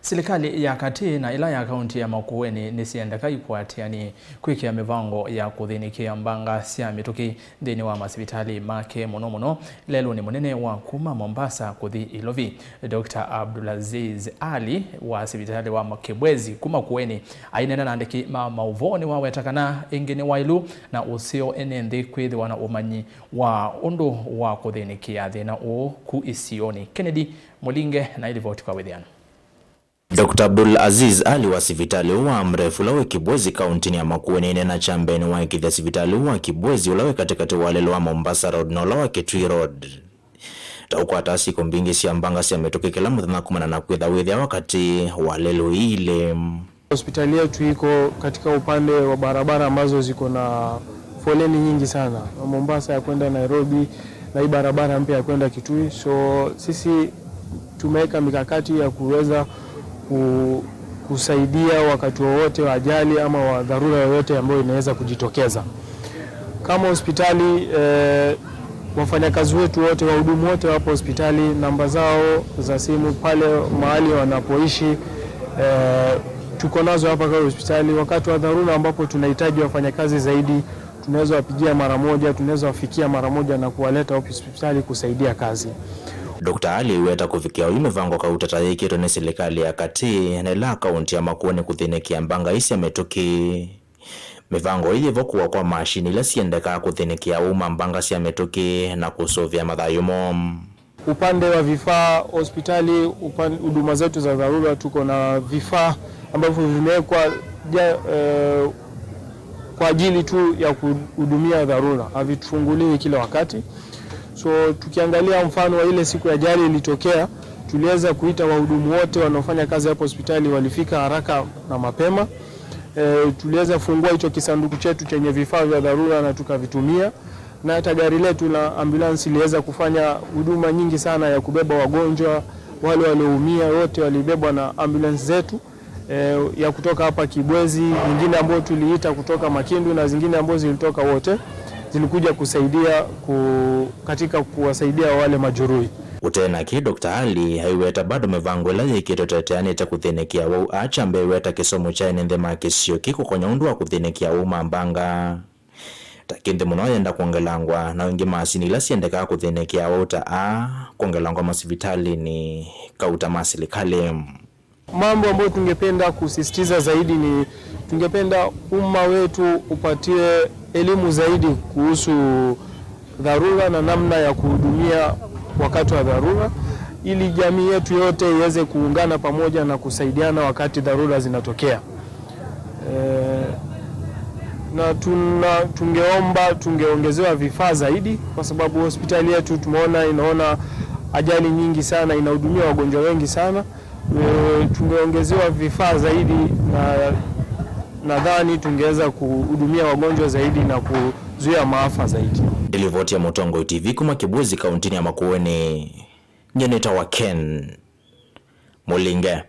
Serikali ya kati na ila ya kaunti ya Makueni nisiendeka ikwatiani kwikia mivango ya kuthinikia mbanga sya mituki nthini wa masivitali make muno muno lelu ni munene wa kuma Mombasa kuthi Ilovi. Dr. Abdulaziz Ali wa sivitali wa Kibwezi kuma Makueni ainena na andiki ma mauvoni wawetakana ingi ni wailu na usio ene nthi kwithiwa na umanyi wa undu wa kuthinikia thina uu ku isioni. Kennedy Mulinge na ilivoti kwa withiano. Dr. Abdul Aziz Ali wa sivitali wa mrefu lawe Kibwezi kauntini ya Makueni nena chambeni wa ikithia sivitali wa Kibwezi ulawe katikati wa lelo wa Mombasa Road na ulawa Kitui Road. Taukwata siku mbingi sia mbanga sia mituki kila muthenya kumana na kwitha withia wakati wa lelo ile. Hospitali yetu iko katika upande wa barabara ambazo ziko na foleni nyingi sana, Mombasa ya kwenda Nairobi na hii barabara mpya ya kwenda Kitui. So sisi tumeweka mikakati ya kuweza kusaidia wakati wowote wa ajali ama wa dharura yoyote ambayo inaweza kujitokeza. Kama hospitali wafanyakazi wetu wote, wahudumu wote wapo hospitali, namba zao za simu pale mahali wanapoishi tuko nazo hapa kwa hospitali. Wakati wa dharura ambapo tunahitaji wafanyakazi zaidi, tunaweza wapigia mara moja, tunaweza wafikia mara moja na kuwaleta hospitali kusaidia kazi. Dr. Ali weta kufikia uyu mivango kautata yikitwe ni serikali ya kati na ila kaunti ya Makueni kuthinikia mbanga isi ya mituki. Mivango iyi ivokuwa kwa mashini ila siendeka kuthinikia uma mbanga sya mituki na kusuvia mathayu mo. Upande wa vifaa hospitali, huduma zetu za dharura, tuko na vifaa ambavyo vimewekwa kwa ajili tu ya kuhudumia dharura, havitufunguliwi kila wakati. So tukiangalia mfano wa ile siku ya ajali ilitokea, tuliweza kuita wahudumu wote wanaofanya kazi hapo hospitali, walifika haraka na mapema. Tuliweza fungua hicho kisanduku chetu chenye vifaa vya dharura na tukavitumia, na hata gari letu la ambulance iliweza kufanya huduma nyingi sana ya kubeba wagonjwa wale walioumia, wote walibebwa na ambulance zetu ya kutoka hapa Kibwezi, nyingine ambayo tuliita kutoka Makindu na zingine ambazo zilitoka, wote zilikuja kusaidia katika kuwasaidia wale majeruhi. Utenaki Dr. Ali aiweta bado mivango ila yikitoteteanite kuthinikia wau achambe iweta kisomo cha ene ma kisio kikukonya undu wa kuthinikia uma mbanga takinthi muno yenda kuongelangwa na wingi masini ila siendekaa kuthinikia wau ta a kuongelangwa masivitalini kauta ma silikali. Mambo ambayo tungependa kusisitiza zaidi ni tungependa umma wetu upatie elimu zaidi kuhusu dharura na namna ya kuhudumia wakati wa dharura, ili jamii yetu yote iweze kuungana pamoja na kusaidiana wakati dharura zinatokea. Na tungeomba tungeongezewa vifaa zaidi, kwa sababu hospitali yetu tumeona inaona ajali nyingi sana, inahudumia wagonjwa wengi sana. Tungeongezewa vifaa zaidi na nadhani tungeweza kuhudumia wagonjwa zaidi na kuzuia maafa zaidi. Nilivoti ya Mutongo TV kuma Kibwezi kauntini ya Makueni, nyeneta wa Ken Mulinge.